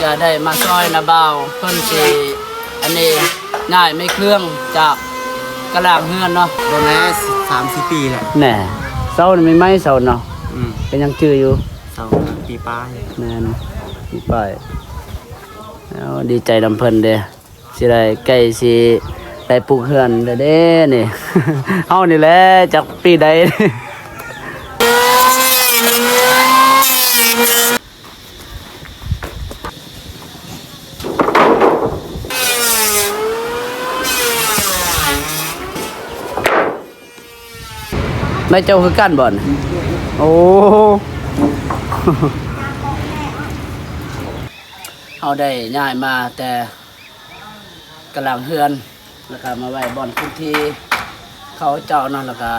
ກໍໄດ້ມາຊ່ອຍນ້າບ່າວ ເພິ່ນຊິ ອັນນີ້ ຍ້າຍໄມ້ເຄື່ອງຈາກກະລາງເຮືອນເນາະ. ບໍ່ແມ່ນ ສາມສີ່ປີແຫຼະ. ແນ່ ເຊົານີ້ໃໝ່ໆ ເຊົາເນາະ. ອືມ ກໍຍັງຈື່ຢູ່ ເຊົາປີປາຍ. ແມ່ນ ປີປາຍ. ເອົາ ດີໃຈນຳເພິ່ນເດ້ ຊິໄດ້ ໃກ້ຊິໄດ້ປຸກເຮືອນແລ້ວເດ້ນີ້. ເຮົານີ້ແຫຼະ ຈັກປີໃດ. ນາຍເຈົ້າຄືກັນບໍ່ນີ້? ໂອ້ ເຮົາໄດ້ຍ້າຍມາແຕ່ ກະລາງເຮືອນ ແລ້ວກະມາໄວ້ບ່ອນພື້ນທີ່ເຂົາເຈົ້າເນາະ ແລ້ວກະ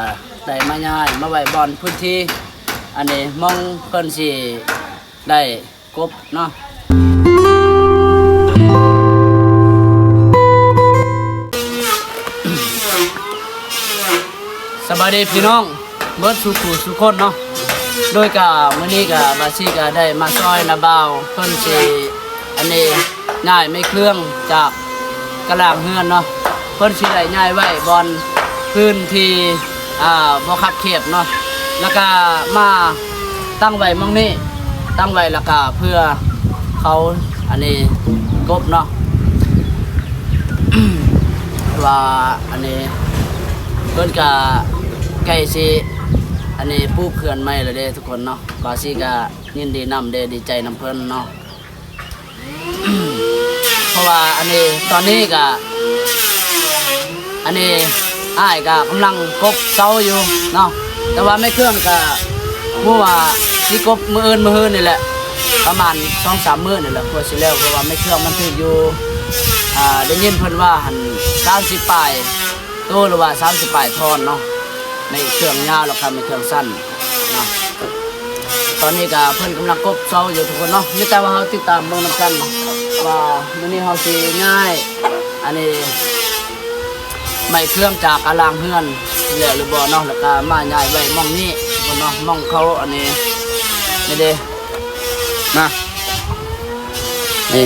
ໄດ້ມາຍ້າຍມາໄວ້ບ່ອນພື້ນທີ່ ອັນນີ້ ໝ່ອງເພິ່ນຊິໄດ້ກົບເນາະ. ສະບາຍດີພີ່ນ້ອງ ເບິດສູ່ຜູ້ສູ່ຄົນເນາະ. ໂດຍກະມື້ນີ້ກະບາຊີກະໄດ້ມາຊ່ອຍນ້າບ່າວ ເພິ່ນຊິ ອັນນີ້ ຍ້າຍໄມ້ເຄື່ອງຈາກກະລາງເຮືອນເນາະ. ເພິ່ນຊິໄດ້ຍ້າຍໄວ້ບ່ອນພື້ນທີ່ ອ່າ ບໍ່ຄັບແຄບເນາະ ແລ້ວກະມາຕັ້ງໄວ້ໝ່ອງນີ້ ຕັ້ງໄວ້ ແລ້ວກະເພື່ອເຂົາ ອັນນີ້ ກົບເນາະ. ວ່າ ອັນນີ້ ເພິ່ນກະໃກ້ຊິ ອັນນີ້ ປູກເຮືອນໃໝ່ແລ້ວເດ້ທຸກຄົນເນາະ. ບາຊີກະຍິນດີນຳເດ້ ດີໃຈນຳເພິ່ນເນາະ ເພາະວ່າ ອັນນີ້ ຕອນນີ້ກະ ອັນນີ້ ອ້າຍກະກຳລັງກົບເຊົາຢູ່ເນາະ ແຕ່ວ່າໄມ້ເຄື່ອງກະບໍ່ຮູ້ວ່າຊິກົບມື້ອື່ນມື້ຮືນນີ້ແຫຼະ ປະມານສອງສາມມື້ນີ້ແຫຼະ ກວ່າຊິແລ້ວ ເພາະວ່າໄມ້ເຄື່ອງມັນຖືກຢູ່ ອ່າ ໄດ້ຍິນເພິ່ນວ່າຫັ້ນ ສາມສິບປາຍໂຕ ຫຼືວ່າສາມສິບປາຍທ່ອນເນາະ. ໄມ້ເຄື່ອງຍາວ ແລ້ວກະໄມ້ເຄື່ອງສັ້ນເນາະ. ຕອນນີ້ກະເພິ່ນກຳລັງກົບເຊົາຢູ່ທຸກຄົນເນາະ. ມີແຕ່ວ່າເຮົາຕິດຕາມເບິ່ງນຳກັນເນາະ ວ່າມື້ນີ້ເຮົາຊິຍ້າຍ ອັນນີ້ ໄມ້ເຄື່ອງຈາກກະລາງເຮືອນແລ້ວຫຼືບໍ່ເນາະ ແລ້ວກະມາຍ້າຍໄວ້ໝ່ອງນີ້ທຸກຄົນເນາະ. ໝ່ອງເຂົາ ອັນນີ້ ນີ້ເດ້ ມາ ນີ້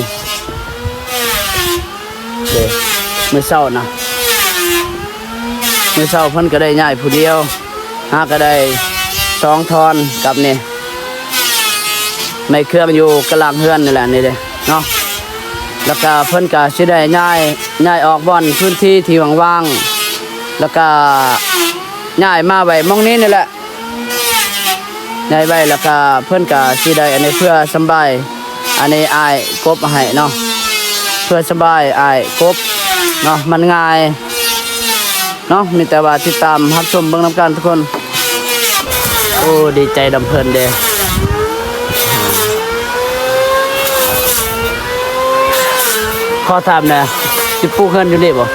ເດ້ ມື້ເຊົ້ານະ ມື້ເຊົ້າເພິ່ນກະໄດ້ຍ້າຍຜູ້ດຽວ ຫາກະໄດ້ສອງທ່ອນກັບນີ້ ໄມ້ເຄື່ອງຢູ່ກະລາງເຮືອນນີ້ແຫຼະ ນີ້ເດ້ເນາະ. ແລ້ວກະເພິ່ນກະຊິໄດ້ຍ້າຍ ຍ້າຍອອກບ່ອນພື້ນທີ່ທີ່ວ່າງໆ ແລ້ວກະຍ້າຍມາໄວ້ໝ່ອງນີ້ນີ້ແຫຼະ. ຍ້າຍໄວ້ ແລ້ວກະເພິ່ນກະຊິໄດ້ ອັນນີ້ ເພື່ອສຳບາຍ ອັນນີ້ ອ້າຍກົບໃຫ້ເນາະ ເພື່ອສຳບາຍອ້າຍກົບເນາະ ມັນງ່າຍເນາະ. ມີແຕ່ວ່າຕິດຕາມຮັບຊົມເບິ່ງນຳກັນທຸກຄົນ. ໂອ້ ດີໃຈນຳເພິ່ນເດ້. ຂໍຖາມແດ່ ຊິປູກເຮືອນຢູ່ນີ້ບໍ່?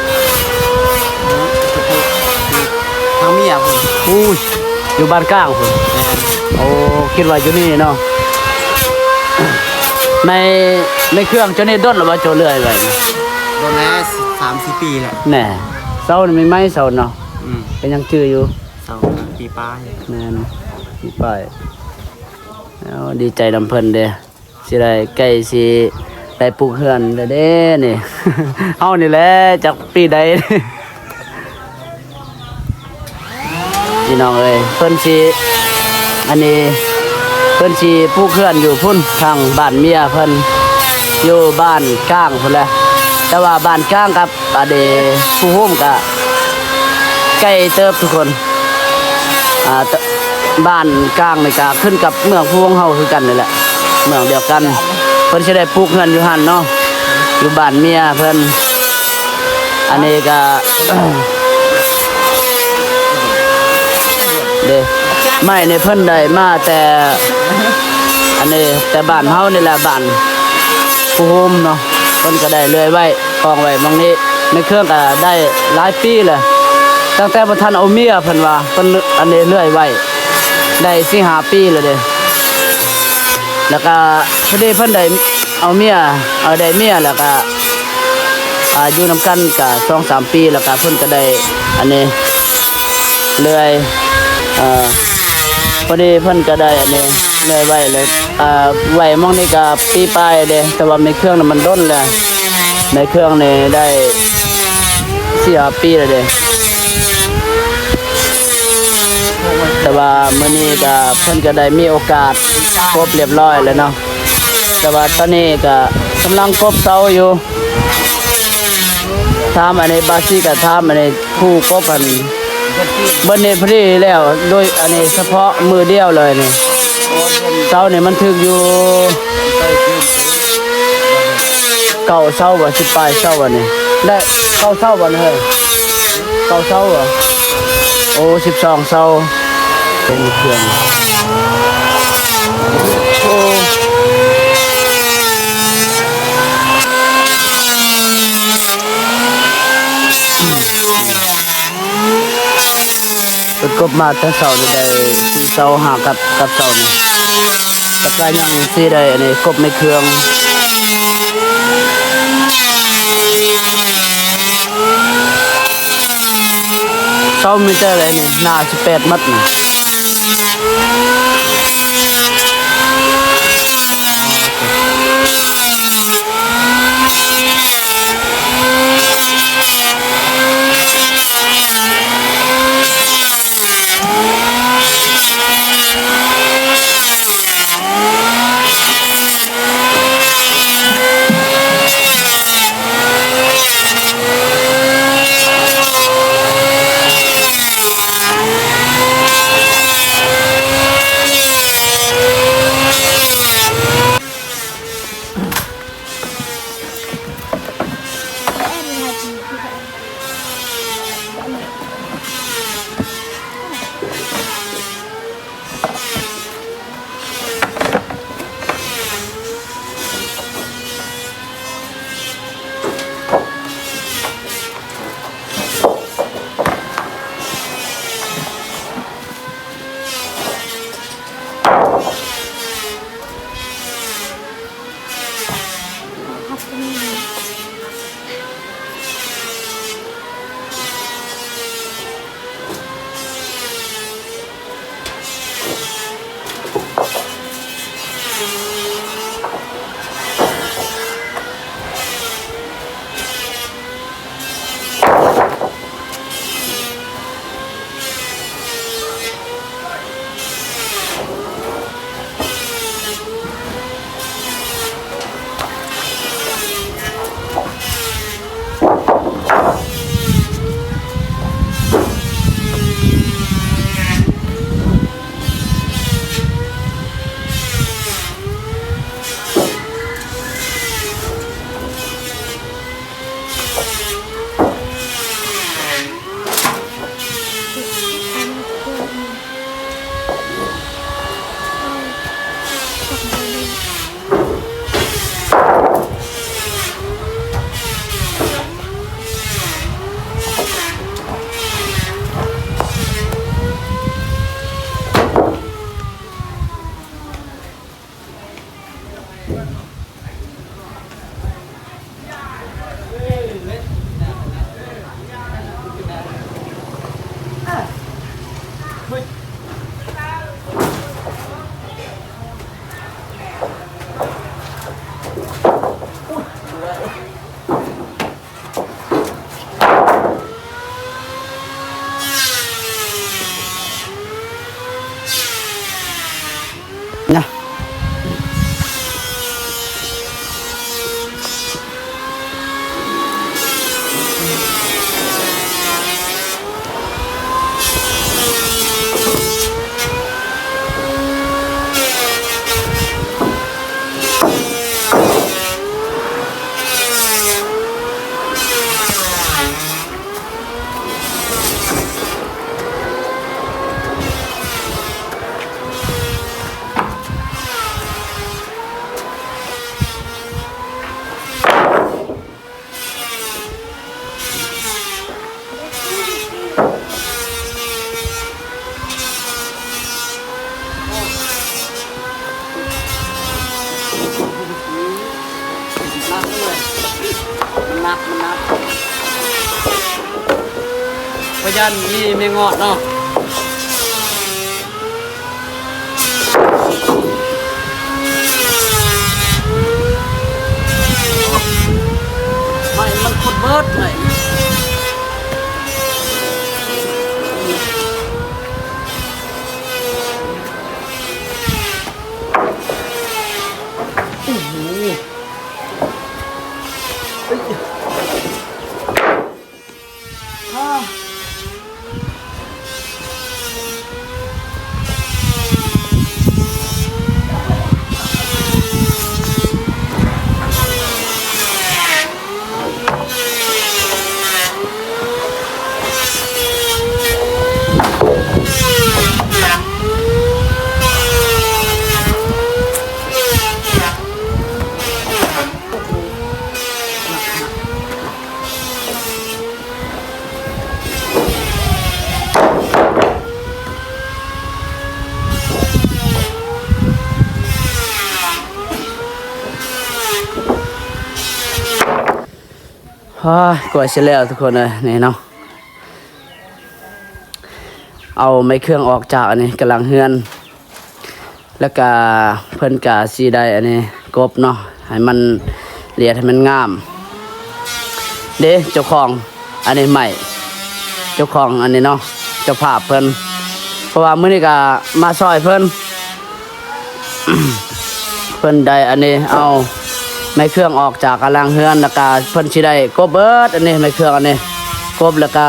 ທາງເມຍພຸ້ນ. ອູ້ຍ ຢູ່ບ້ານກາງພຸ້ນ. ແມ່ນ. ໂອ້ ຄິດວ່າຢູ່ນີ້ເນາະ. ໃນ ໃນເຄື່ອງເຈົ້ານີ້ດົນແລ້ວບໍ່ ເຈົ້າເລື່ອຍໄວ້? ບໍ່ແມ່ນ ສາມສີ່ປີແຫຼະ. ແນ່ ເຊົານີ້ໃໝ່ໆ ເຊົາເນາະ. ອືມ ກໍຍັງຈື່ຢູ່ ເຊົາປີປາຍ. ແມ່ນ ປີປາຍ. ເອົາ ດີໃຈນຳເພິ່ນເດ້. ຊິໄດ້ ໃກ້ຊິໄດ້ປຸກເຮືອນແລ້ວເດ້ນີ້. ເຮົານີ້ແຫຼະ ຈັກປີໃດ ພີ່ນ້ອງເອີຍ. ເພິ່ນຊິ ອັນນີ້ ເພິ່ນຊິປຸກເຮືອນຢູ່ພຸ້ນ ທາງບ້ານເມຍເພິ່ນ ຢູ່ບ້ານກາງພຸ້ນແຫຼະ. ແຕ່ວ່າບ້ານກາງກັບ ບາດນີ້ ພູໂຮມກະໄກເຕີບທຸກຄົນ. ອ່າ ຕ- ບ້ານກາງນີ້ກະຂຶ້ນກັບເມືອງພູໂຮມເຮົາຄືກັນນີ້ແຫຼະ ເມືອງດຽວກັນ. ເພິ່ນຊິໄດ້ປຸກເຮືອນຢູ່ຫັ້ນເນາະ ຢູ່ບ້ານເມຍເພິ່ນ. ອັນນີ້ກະ ເດ້ ໄມ້ນີ້ເພິ່ນໄດ້ມາແຕ່ ອັນນີ້ ແຕ່ບ້ານເຮົານີ້ແຫຼະ ບ້ານພູໂຮມເນາະ. ເພິ່ນກະໄດ້ເລື່ອຍໄວ້ ກອງໄວ້ໝ່ອງນີ້. ໄມ້ເຄື່ອງກະໄດ້ຫຼາຍປີແລ້ວ ຕັ້ງແຕ່ບໍ່ທັນເອົາເມຍ ເພິ່ນວ່າ ເພິ່ນ ອັນນີ້ ເລື່ອຍໄວ້ໄດ້ສີ່ຫ້າປີແລ້ວເດ້. ແລ້ວກະພໍດີເພິ່ນໄດ້ເອົາເມຍ ເອົາ ໄດ້ເມຍ ແລ້ວກະ ອ່າ ຢູ່ນຳກັນກະສອງສາມປີ ແລ້ວກະເພິ່ນກະໄດ້ ອັນນີ້ ເລື່ອຍ ເອີ ພໍດີເພິ່ນກະໄດ້ ອັນນີ້ ເລື່ອຍໄວ້ເລີຍ. ອ່າ ໄວ້ໝ່ອງນີ້ກະປີປາຍເດ້ ແຕ່ວ່າແມ່ເຄື່ອງນະມັນດົນແລ້ວ ແມ່ເຄື່ອງນີ້ໄດ້ສີ່ຫ້າປີແລ້ວເດ້. ແຕ່ວ່າມື້ນີ້ກະເພິ່ນກະໄດ້ມີໂອກາດກົບລຽບຮ້ອຍແລ້ວເນາະ ແຕ່ວ່າຕອນນີ້ກະກຳລັງກົບເສົາຢູ່. ຖາມອັນນີ້ ບາຊິກະຖາມອັນນີ້ ຜູ້ກົບຫັ້ນ ເບິດນີ້ພໍດີແລ້ວ ໂດຍອັນນີ້ສະເພາະມື້ດຽວເລີຍນີ້ ເສົານີ້ມັນຖືກຢູ່ເກົ້າເສົາບໍ່ ສິບປາຍເສົາອັນນີ້ ໄດ້ເກົ້າເສົາບໍ່ເຮີ້ຍ ເກົ້າເສົາບໍ່? ໂອ້ ສິບສອງເສົາ ເປັນເຄື່ອງ ໂອ້ ເພິ່ນກົບມາແຕ່ເຊົ້ານີ້ໄດ້ສີ່ເສົາ ຫາກັບ ກັບເສົານີ້ ແຕ່ກະຍັງຊິໄດ້ອັນນີ້ ກົບໃນເຄື່ອງ. ເສົາມີແຕ່ໃດນີ້ ໜ້າສິບແປດມັດນີ້.ນະ ມັນໜັກ ມັນໜັກ ພະຍານມີແມງງອດເນາະ. ເບິດເລີຍ. ໂອ້ໂຫ ເອີຍ ອາ. ໂອ້ຍ ກວ່າຊິແລ້ວທຸກຄົນເອີຍ ນີ້ເນາະ ເອົາໄມ້ເຄື່ອງອອກຈາກອັນນີ້ກະຫຼັງເຮືອນ. ແລ້ວກະເພິ່ນກະຊິໄດ້ອັນນີ້ກົບເນາະ ໃຫ້ມັນລຽບ ໃຫ້ມັນງາມເດ້. ເຈົ້າຂອງອັນນີ້ໄມ້ ເຈົ້າຂອງອັນນີ້ເນາະ ເຈົ້າພາບເພິ່ນ ເພາະວ່າມື້ນີ້ກະມາຊ່ອຍເພິ່ນ ເພິ່ນໄດ້ອັນນີ້ ເອົາໄມ້ເຄື່ອງອອກຈາກກະຫຼັງເຮືອນ ແລ້ວກະເພິ່ນຊິໄດ້ກົບເບິດອັນນີ້ ໄມ້ເຄື່ອງອັນນີ້ ກົບ ແລ້ວກະ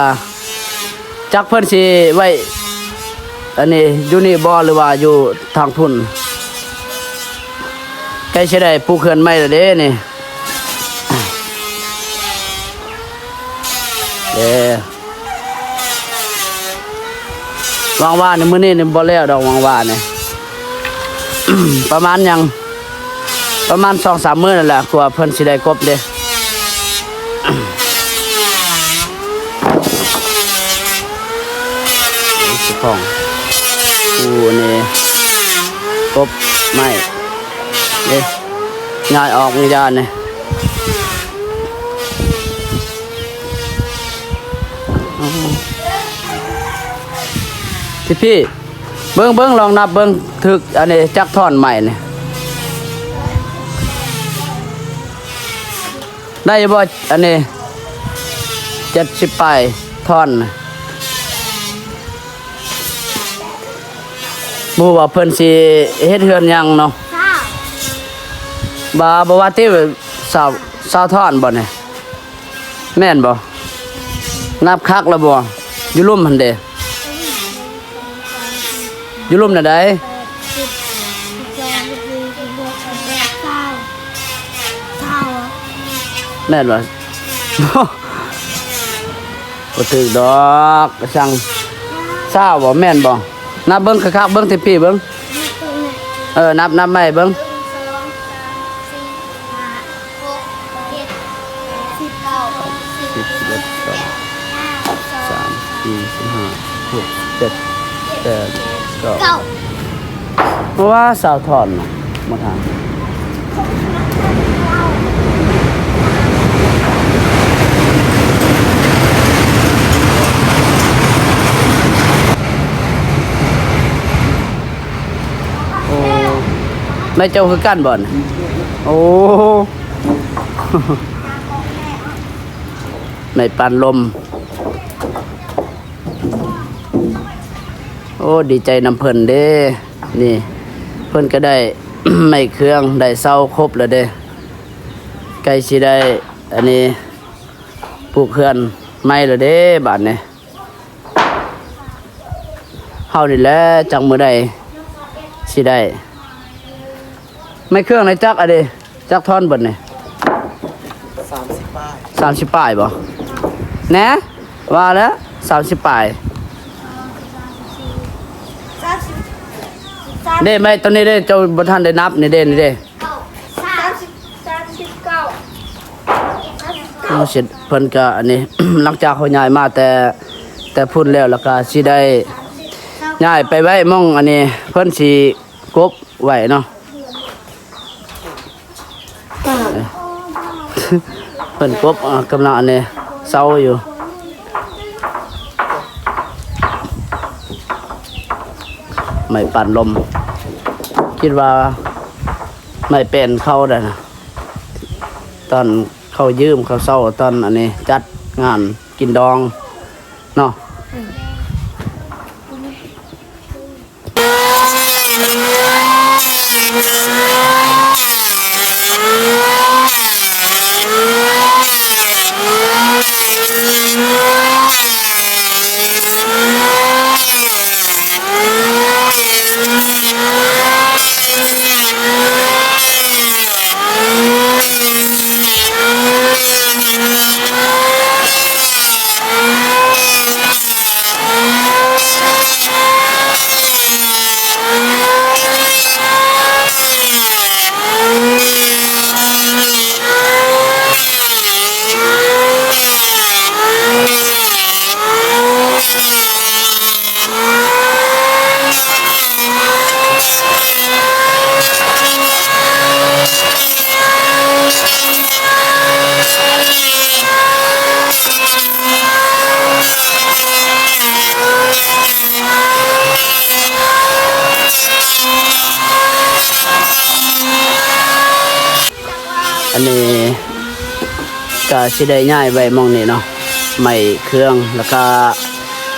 ຈັກເພິ່ນຊິໄວ້ອັນນີ້ຢູ່ນີ້ບໍ່ ຫຼືວ່າຢູ່ທາງພຸ້ນ ໃກ້ຊິໄດ້ປູກເຮືອນໃໝ່ແລ້ວເດ້ນີ້ ເດ້. ຫວັງວ່າໃນມື້ນີ້ນີ້ບໍ່ແລ້ວດອກ ຫວັງວ່ານີ້ ປະມານຫຍັງ ປະມານສອງສາມມື້ນັ້ນແຫຼະ ກວ່າເພິ່ນຊິໄດ້ກົບເດ້. ຂອງ ໂອ້ ນີ້ ກົບໄມ້ເດ້ ຍ້າຍອອກ ຍ້າຍນີ້ ທີ່ພີ່ ເບິ່ງ ເບິ່ງ ລອງນັບເບິ່ງ ຖືກອັນນີ້ຈັກທ່ອນໄມ້ນີ້ ໄດ້ຢູ່ບໍ່ ອັນນີ້ ເຈັດສິບປາຍທ່ອນ ບໍ່ຮູ້ວ່າເພິ່ນຊິເຮັດເຮືອນຫຍັງເນາະ ບໍ່ ບໍ່ວ່າຕິ ຊາວ ຊາວທ່ອນບໍ່ນີ້ ແມ່ນບໍ່? ນັບຄັກແລ້ວບໍ່? ຢູ່ລຸ່ມຫັ້ນເດ ຢູ່ລຸ່ມນັ້ນໃດ ແມ່ນບໍ່? ບໍ່ຖືກດອກ ກະຊ່າງ ຊາວບໍ່ ແມ່ນບໍ່? ນັບເບິ່ງຄັກໆ ເບິ່ງທີ່ປີ້ເບິ່ງ ເອີ ນັບ ນັບໃໝ່ເບິ່ງ ສິບ ສິບເອັດ ສິບສອງ ສິບສາມ ສິບສີ່ ສິບຫ້າ ສິບຫົກ ສິບເຈັດ ສິບແປດ ສິບເກົ້າ ເກົ້າ ເພາະວ່າຊາວທ່ອນນະ ມາທາງ ໂອ້ ນາຍເຈົ້າຄືກັນບໍ່ນະ? ໂອ້ ນາຍປານລົມ ໂອ້ ດີໃຈນຳເພິ່ນເດ້ ນີ້ ເພິ່ນກະໄດ້ໄມ້ເຄື່ອງ ໄດ້ເສົາຄົບແລ້ວເດ້ ໃກ້ຊິໄດ້ອັນນີ້ ປູກເຮືອນໃໝ່ແລ້ວເດ້ບາດນີ້ ເຮົານີ້ແຫຼະ ຈັກມື້ໃດຊິໄດ້ ໄມ້ເຄື່ອງໃນຈັກອັນນີ້ ຈັກທ່ອນເບິດນີ້ ສາມສິບປາຍ ສາມສິບປາຍບໍ່ ແນ່ ວ່າແລ້ວ ສາມສິບປາຍ ເດ້ ໄມ້ໂຕນີ້ເດ້ ເຈົ້າບໍ່ທັນໄດ້ນັບນີ້ເດ້ ນີ້ເດ້ ສາມສິບ ສາມສິບເກົ້າ ໂອ້ ເສຍ ເພິ່ນກະອັນນີ້ ຫຼັງຈາກເຮົາຍ້າຍມາແຕ່ ແຕ່ພຸ້ນແລ້ວ ແລ້ວກະຊິໄດ້ຍ້າຍໄປໄວ້ໝ່ອງອັນນີ້ ເພິ່ນຊິກົບໄວ້ເນາະ ເພິ່ນກົບ ອາ ກຳລັງອັນນີ້ເຊົາຢູ່ ໄມ້ປານລົມ ຄິດວ່າໄມ້ແປ້ນເຂົາໄດ໋ນະ ຕອນ ເຂົາຢືມເຂົາເຊົ່າຕອນອັນນີ້ ຈັດງານກິນດອງເນາະ. ອັນນີ້ກະຊິໄດ້ຍ້າຍໄວ້ໝ່ອງນີ້ເນາະ ໄມ້ເຄື່ອງ ແລ້ວກະ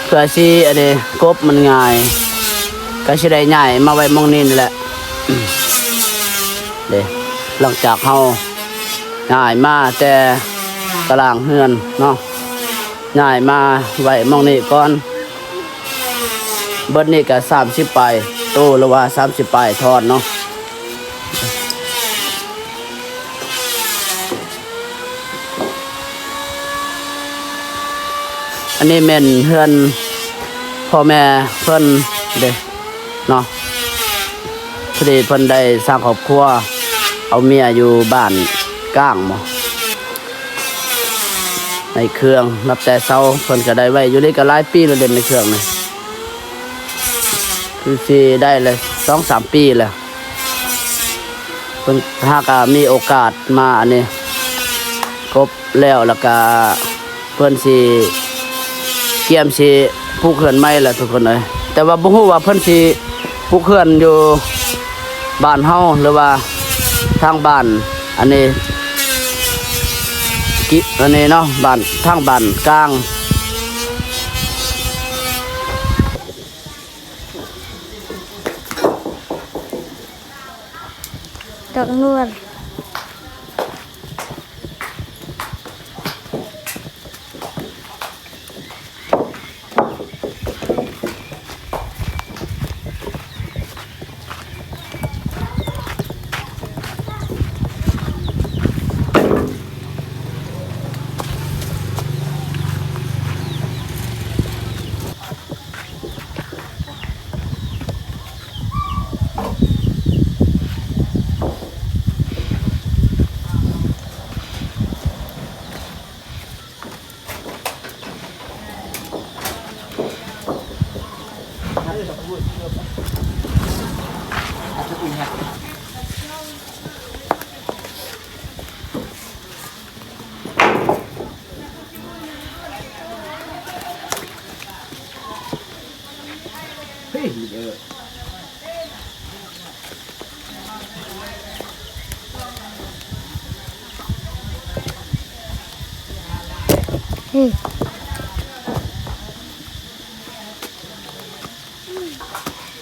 ເພື່ອຊິອັນນີ້ກົບມັນງ່າຍ ກະຊິໄດ້ຍ້າຍມາໄວ້ໝ່ອງນີ້ນີ້ແຫຼະເດ້. ຫຼັງຈາກເຮົາຍ້າຍມາແຕ່ຕາລ່າງເຮືອນເນາະ ຍ້າຍມາໄວ້ໝ່ອງນີ້ກ່ອນ. ເບິດນີ້ກະສາມສິບປາຍໂຕ ຫຼືວ່າສາມສິບປາຍທ່ອນເນາະ. ອັນນີ້ແມ່ນເຮືອນພໍ່ແມ່ເພິ່ນເດ້ເນາະ ພໍດີເພິ່ນໄດ້ສ້າງຄອບຄົວ ເອົາເມຍຢູ່ບ້ານກາງບໍ ໄມ້ເຄື່ອງ ນັບແຕ່ເຊົາ ເພິ່ນກະໄດ້ໄວ້ຢູ່ນີ້ກະຫຼາຍປີແລ້ວເດ້ ໄມ້ເຄື່ອງນີ້ ຄືຊິໄດ້ລະສອງສາມປີແລ້ວ. ເພິ່ນຫາກະມີໂອກາດມາອັນນີ້ ກົບແລ້ວ ແລ້ວກະເພິ່ນຊິກຽມຊິປຸກເຮືອນໃໝ່ແຫຼະທຸກຄົນເອີຍ. ແຕ່ວ່າບໍ່ຮູ້ວ່າເພິ່ນຊິປຸກເຮືອນຢູ່ບ້ານເຮົາ ຫຼືວ່າທາງບ້ານອັນນີ້ ກິ ອັນນີ້ເນາະ ບ້ານ ທາງບ້ານກາງ. ດອກນົວນ.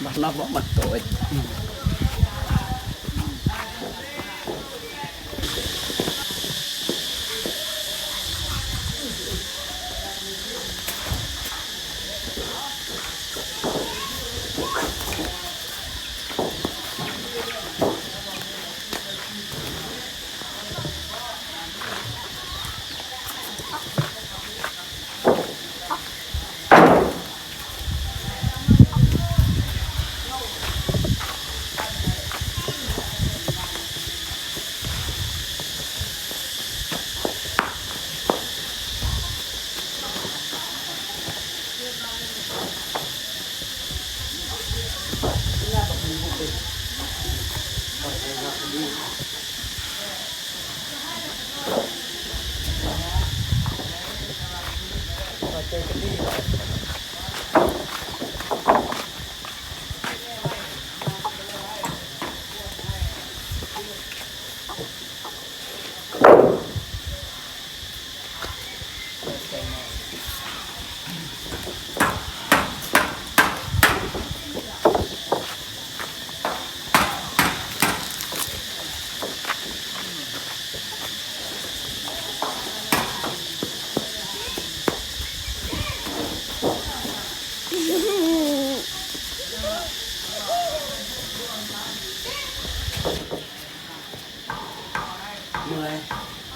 ມັນນະບໍ່ມັນໂຕຍ.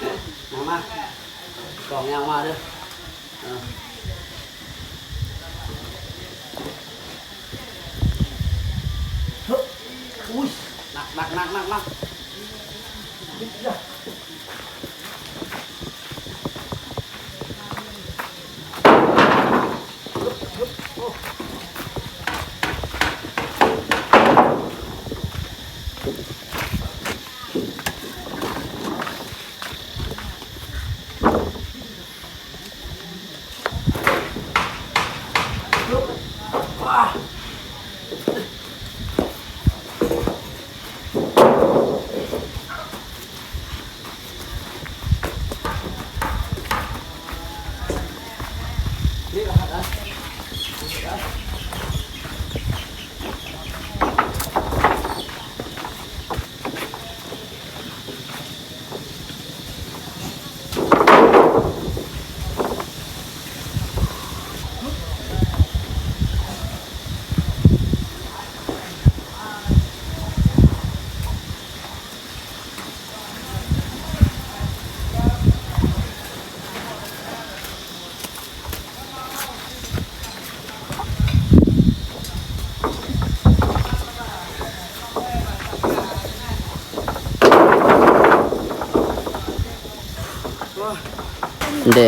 ມາ ມາ ກ້ອງຍາວມາເດີ. ເອີ ຮຶບ ອຸ້ຍ ໜັກໆໆໆໆ. ເດ້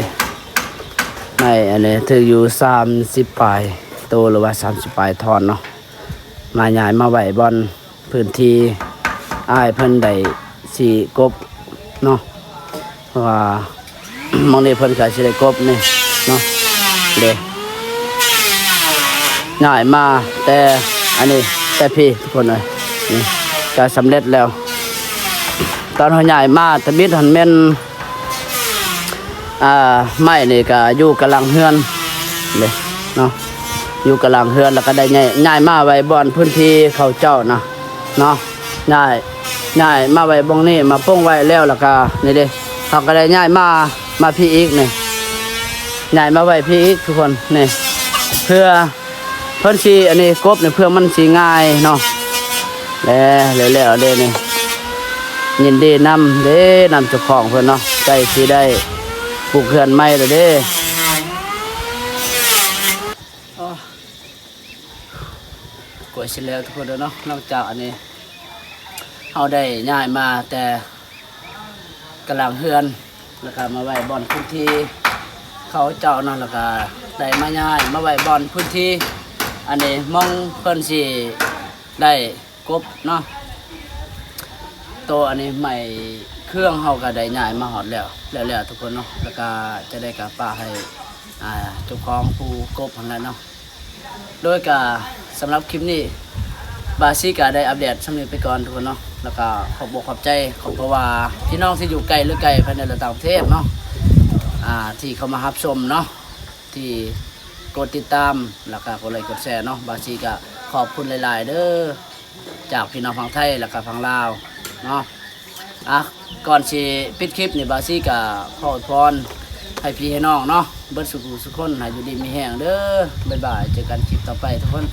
ໄມ້ອັນນີ້ຖືກຢູ່ສາມສິບປາຍໂຕ ຫຼືວ່າສາມສິບປາຍທ່ອນເນາະ ມາຍ້າຍມາໄວ້ບ່ອນ ພື້ນທີ່ອ້າຍເພິ່ນໄດ້ຊິກົບເນາະ ເພາະວ່າໝ່ອງນີ້ເພິ່ນກໍຊິໄດ້ກົບນີ້ເນາະ ເດ້ ຍ້າຍມາແຕ່ອັນນີ້ ແຕ່ພີ້ທຸກຄົນເອີຍ ນີ້ກໍສຳເລັດແລ້ວ. ຕອນເຮົາຍ້າຍມາທຳອິດຫັ້ນແມ່ນ ອ່າ ໄມ້ນີ້ກໍຢູ່ກາງຫຼັງເຮືອນເດ້ເນາະ ຢູ່ກາງຫຼັງເຮືອນ ແລ້ວກໍໄດ້ຍ້າຍ ຍ້າຍມາໄວ້ບ່ອນພື້ນທີ່ເຂົາເຈົ້ານະເນາະ ຍ້າຍ ຍ້າຍມາໄວ້ບ່ອນນີ້ ມາປົງໄວ້ແລ້ວ ແລ້ວກໍນີ້ເດ້ ເຮົາກໍໄດ້ຍ້າຍມາ ມາພີ້ອີກນີ້ ຍ້າຍມາໄວ້ພີ້ອີກທຸກຄົນ ນີ້ ເພື່ອ ເພິ່ນຊິອັນນີ້ກົບນີ້ເພື່ອມັນຊິງ່າຍເນາະ ແລ້ວ ແລ້ວ ແລ້ວເດ້ນີ້ ຍິນດີນຳເດ້ ນຳເຈົ້າຂອງເພິ່ນເນາະ ໃກ້ຊິໄດ້ປຸກເຮືອນໃໝ່ແລ້ວເດ້. ໂອ້ ກວດເສັດແລ້ວທຸກຄົນເດີເນາະ ຫຼັງຈາກອັນນີ້ ເຮົາໄດ້ຍ້າຍມາແຕ່ກາງຫຼັງເຮືອນ ແລ້ວກະມາໄວ້ບ່ອນພື້ນທີ່ເຂົາເຈົ້າເນາະ ແລ້ວກະໄດ້ມາຍ້າຍມາໄວ້ບ່ອນພື້ນທີ່ ອັນນີ້ໝ່ອງເພິ່ນຊິໄດ້ກົບເນາະ. ໂຕອັນນີ້ໄມ້ເຄື່ອງເຮົາກະໄດ້ຍ້າຍມາຮອດແລ້ວ ແລ້ວໆ ທຸກຄົນເນາະ ແລ້ວກະຈະໄດ້ກະປະໃຫ້ ອ່າ ເຈົ້າຂອງຜູ້ກົບຫັ້ນແຫຼະເນາະ. ໂດຍກະສຳລັບຄລິບນີ້ ບາຊີກະໄດ້ອັບເດດຊ່ຳນີ້ໄປກ່ອນທຸກຄົນເນາະ ແລ້ວກະຂອບອົກຂອບໃຈ ຂອບເພາະວ່າພີ່ນ້ອງທີ່ຢູ່ໃກ້ ຫຼື ໄກ ພາຍໃນ ແລະ ຕ່າງປະເທດເນາະ ອ່າ ທີ່ເຂົ້າມາຮັບຊົມເນາະ ທີ່ກົດຕິດຕາມ ແລ້ວກະກົດໄລກົດແຊເນາະ ບາຊີກະຂອບຄຸນຫຼາຍໆເດີ ຈາກພີ່ນ້ອງຝັ່ງໄທ ແລ້ວກະຝັ່ງລາວເນາະ. ອ່ະ ກ່ອນຊິປິດຄລິບນີ້ ບາຊີກະຂໍອວຍພອນໃຫ້ພີ່ໃຫ້ນ້ອງເນາະ ເບິດສູ່ຜູ້ສູ່ຄົນ ໃຫ້ຢູ່ດີມີແຮງເດີ. ບາຍບາຍ ເຈີກັນຄລິບຕໍ່ໄປທຸກຄົນ.